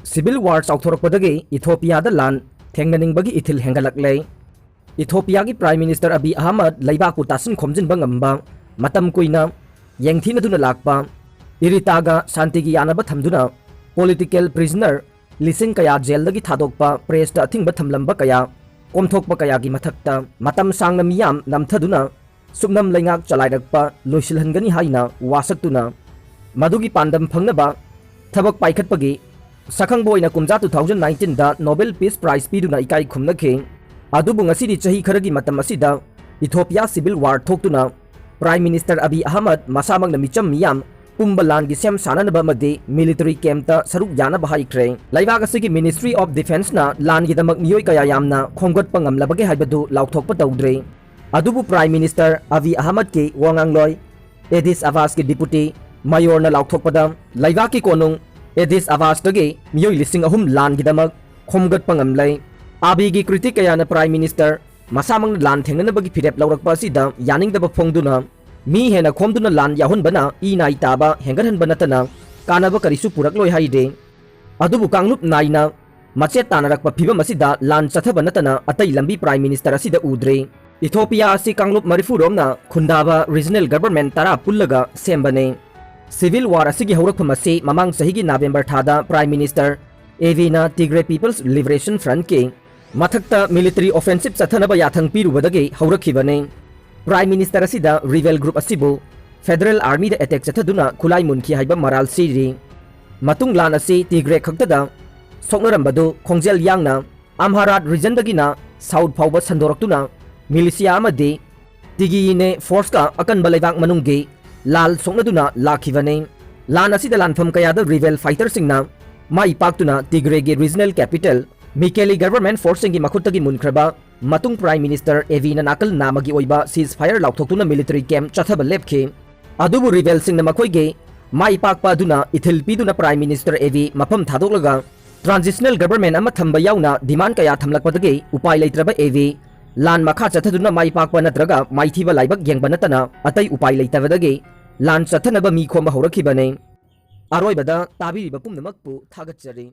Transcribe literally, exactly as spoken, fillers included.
Civil war ꯆꯥꯎꯊꯣꯔꯛꯄꯗꯒꯤ ꯏꯊꯣꯄꯤꯌꯥꯗ ꯂꯥꯟ ꯊꯦꯡꯅꯅꯤꯡꯕꯒꯤ ꯏꯊꯤꯜ ꯍꯦꯟꯒꯠꯂꯛꯂꯦ꯫ ꯏꯊꯣꯄꯤꯌꯥꯒꯤ Prime Minister ꯑꯕꯤ Ahmad ꯂꯩꯕꯥꯛꯄꯨ ꯇꯥꯁꯤꯟ ꯈꯣꯝꯖꯤꯟꯕ ꯉꯝꯕ, ꯃꯇꯝ ꯀꯨꯏꯅ ꯌꯦꯡꯊꯤꯅꯗꯨꯅ ꯂꯥꯛꯄ, ꯏꯔꯤꯇꯥꯒ ꯁꯥꯟꯇꯤꯒꯤ ꯌꯥꯅꯕ ꯊꯝꯗꯨꯅ political prisoner ꯂꯤꯁꯤꯡ ꯀꯌꯥ ꯖꯦꯜꯗꯒꯤ ꯊꯥꯗꯣꯛꯄ, pressꯇ ꯑꯊꯤꯡꯕ ꯊꯝꯂꯝꯕ ꯀꯌꯥ, ꯀꯣꯝꯊꯣꯛꯄ ꯀꯌꯥꯒꯤ ꯃꯊꯛꯇ ꯃꯇꯝ ꯁꯥꯡꯅ ꯃꯤꯌꯥꯝ ꯅꯝꯊꯗꯨꯅ ꯁꯨꯞꯅꯝ ꯂꯩꯉꯥꯛ ꯆꯂꯥꯏꯔꯛꯄ ꯂꯣꯏꯁꯤꯜꯍꯟꯒꯅꯤ ꯍꯥꯏꯅ ꯋꯥꯁꯛꯇꯨꯅ ꯃꯗꯨꯒꯤ ꯄꯥꯟꯗꯝ ꯐꯪꯅꯕ ꯊꯕꯛ ꯄꯥꯏꯈꯠꯄꯒꯤ ꯁꯛꯈꯪꯕ ꯑꯣꯏꯅ ꯀꯨꯝꯖꯥ two thousand nineteenꯗ Nobel Peace Prize ꯄꯤꯗꯨꯅ ꯏꯀꯥꯏ ꯈꯨꯝꯅꯈꯤ꯫ ꯑꯗꯨꯕꯨ ꯉꯁꯤꯗꯤ ꯆꯍꯤ ꯈꯔꯒꯤ ꯃꯇꯝ ꯑꯁꯤꯗ ꯏꯊꯣꯄꯤꯌꯥ civil war ꯊꯣꯛꯇꯨꯅ Prime Minister ꯑꯕꯤ ꯑꯍꯃꯗ ꯃꯁꯥꯃꯛꯅ ꯃꯤꯆꯝ ꯃꯤꯌꯥꯝ ꯄꯨꯝꯕ ꯂꯥꯟꯒꯤ ꯁꯦꯝ ꯁꯥꯅꯅꯕ ꯑꯃꯗꯤ military campꯇ ꯁꯔꯨꯛ ꯌꯥꯅꯕ ꯍꯥꯏꯈ꯭ꯔꯦ꯫ ꯂꯩꯕꯥꯛ ꯑꯁꯤꯒꯤ Ministry of Defenceꯅ ꯂꯥꯟꯒꯤꯗꯃꯛ ꯃꯤꯑꯣꯏ ꯀꯌꯥ ꯌꯥꯝꯅ ꯈꯣꯝꯒꯠꯄ ꯉꯝꯂꯕꯒꯦ ꯍꯥꯏꯕꯗꯨ ꯂꯥꯎꯊꯣꯛꯄ ꯇꯧꯗ꯭ꯔꯤ꯫ ꯑꯗꯨꯕꯨ Prime Minister ꯑꯕꯤ ꯑꯍꯃꯗꯀꯤ ꯋꯥꯉꯥꯡꯂꯣꯏ ꯑꯦꯗꯤꯁ ꯑꯕꯥꯁꯀꯤ deputy mayorꯅ ꯂꯥꯎꯊꯣꯛꯄꯗ ꯂꯩꯕꯥꯛꯀꯤ ꯀꯣꯅꯨꯡ ꯑꯦꯗꯤꯁ ꯑꯕꯥꯁꯇꯒꯤ ꯃꯤꯑꯣꯏ ꯂꯤꯁꯤꯡ ꯑꯍꯨꯝ ꯂꯥꯟꯒꯤꯗꯃꯛ ꯈꯣꯝꯒꯠꯄ ꯉꯝꯂꯦ꯫ ꯑꯕꯤꯒꯤ critic ꯀꯌꯥꯅ Prime Minister ꯃꯁꯥꯃꯛꯅ ꯂꯥꯟ ꯊꯦꯡꯅꯅꯕꯒꯤ ꯐꯤꯔꯦꯞ ꯂꯧꯔꯛꯄ ꯑꯁꯤꯗ ꯌꯥꯅꯤꯡꯗꯕ ꯐꯣꯡꯗꯨꯅ ꯃꯤ ꯍꯦꯟꯅ ꯈꯣꯝꯗꯨꯅ ꯂꯥꯟ ꯌꯥꯎꯍꯟꯕꯅ ꯏ ꯅꯥꯏ ꯇꯥꯕ ꯍꯦꯟꯒꯠꯍꯟꯕ ꯅꯠꯇꯅ ꯀꯥꯟꯅꯕ ꯀꯔꯤꯁꯨ ꯄꯨꯔꯛꯂꯣꯏ ꯍꯥꯏꯔꯤ꯫ ꯑꯗꯨꯕꯨ ꯀꯥꯡꯂꯨꯞ ꯅꯥꯏꯅ ꯃꯆꯦꯠ ꯇꯥꯅꯔꯛꯄ ꯐꯤꯕꯝ ꯑꯁꯤꯗ ꯂꯥꯟ ꯆꯠꯊꯕ ꯅꯠꯇꯅ ꯑꯇꯩ ꯂꯝꯕꯤ Prime Minister ꯑꯁꯤꯗ ꯎꯗ꯭ꯔꯤ꯫ ꯏꯊꯣꯄꯤꯌꯥ ꯑꯁꯤ ꯀꯥꯡꯂꯨꯞ ꯃꯔꯤꯐꯨ ꯔꯣꯝꯅ ꯈꯨꯟꯗꯥꯕ regional government ꯇꯔꯥ ꯄꯨꯜꯂꯒ ꯁꯦꯝꯕꯅꯤ꯫ Civil war ꯑꯁꯤꯒꯤ ꯍꯧꯔꯛꯐꯝ ꯑꯁꯤ ꯃꯃꯥꯡ ꯆꯍꯤꯒꯤ November ꯊꯥꯗ Prime Minister ꯑꯦꯕꯤꯅ Tigray People's Liberation Frontꯀꯤ ꯃꯊꯛꯇ military offensive ꯆꯠꯊꯅꯕ ꯌꯥꯊꯪ ꯄꯤꯔꯨꯕꯗꯒꯤ ꯍꯧꯔꯛꯈꯤꯕꯅꯤ꯫ Prime Minister ꯑꯁꯤꯗ rebel group ꯑꯁꯤꯕꯨ Federal Armyꯗ attack ꯆꯠꯊꯗꯨꯅ ꯈꯨꯠꯂꯥꯏ ꯃꯨꯟꯈꯤ ꯍꯥꯏꯕ ꯃꯔꯥꯜ ꯁꯤꯔꯤ꯫ ꯃꯇꯨꯡ ꯂꯥꯟ ꯑꯁꯤ Tigray ꯈꯛꯇꯗ ꯁꯣꯛꯅꯔꯝꯕꯗꯨ ꯈꯣꯡꯖꯦꯜ ꯌꯥꯡꯅ Amharat regionꯗꯒꯤꯅ south ꯐꯥꯎꯕ ꯁꯟꯗꯣꯔꯛꯇꯨꯅ militia ꯑꯃꯗꯤ Tigray forceꯀ ꯑꯀꯟꯕ ꯂꯩꯕꯥꯛ ꯃꯅꯨꯡꯒꯤ ꯂꯥꯜ ꯁꯣꯛꯅꯗꯨꯅ ꯂꯥꯛꯈꯤꯕꯅꯤ꯫ ꯂꯥꯟ ꯑꯁꯤꯗ ꯂꯥꯟꯐꯝ ꯀꯌꯥꯗ rebel fighterꯁꯤꯡꯅ ꯃꯥꯏ ꯄꯥꯛꯇꯨꯅ Tigrayꯒꯤ regional capital Mekelle government forceꯁꯤꯡꯒꯤ ꯃꯈꯨꯠꯇꯒꯤ ꯃꯨꯟꯈ꯭ꯔꯕ ꯃꯇꯨꯡ Prime Minister ꯑꯦꯕꯤꯅ ꯅꯥꯀꯜ ꯅꯥꯝꯃꯒꯤ ꯑꯣꯏꯕ ceasefire ꯂꯥꯎꯊꯣꯛꯇꯨꯅ military camp ꯆꯠꯊꯕ ꯂꯦꯞꯈꯤ꯫ ꯑꯗꯨꯕꯨ rebelꯁꯤꯡꯅ ꯃꯈꯣꯏꯒꯤ ꯃꯥꯏ ꯄꯥꯛꯄ ꯑꯗꯨꯅ ꯏꯊꯤꯜ ꯄꯤꯗꯨꯅ Prime Minister ꯑꯦꯕꯤ ꯃꯐꯝ ꯊꯥꯗꯣꯛꯂꯒ transitional government ꯑꯃ ꯊꯝꯕ ꯌꯥꯎꯅ demand ꯀꯌꯥ ꯊꯝꯂꯛꯄꯗꯒꯤ ꯎꯄꯥꯏ ꯂꯩꯇ꯭ꯔꯕ ꯑꯦꯕꯤ ꯂꯥꯟ ꯃꯈꯥ ꯆꯠꯊꯗꯨꯅ ꯃꯥꯏ ꯄꯥꯛꯄ ꯅꯠꯇ꯭ꯔꯒ ꯃꯥꯏꯊꯤꯕ ꯂꯥꯏꯕꯛ ꯌꯦꯡꯕ ꯅꯠꯇꯅ ꯑꯇꯩ ꯎꯄꯥꯏ ꯂꯩꯇꯕꯗꯒꯤ ꯂꯥꯟ ꯆꯠꯊꯅꯕ ꯃꯤ ꯈꯣꯝꯕ ꯍꯧꯔꯛꯈꯤꯕꯅꯤ꯫ ꯑꯔꯣꯏꯕꯗ ꯇꯥꯕꯤꯔꯤꯕ ꯄꯨꯝꯅꯃꯛꯄꯨ ꯊꯥꯒꯠꯆꯔꯤ꯫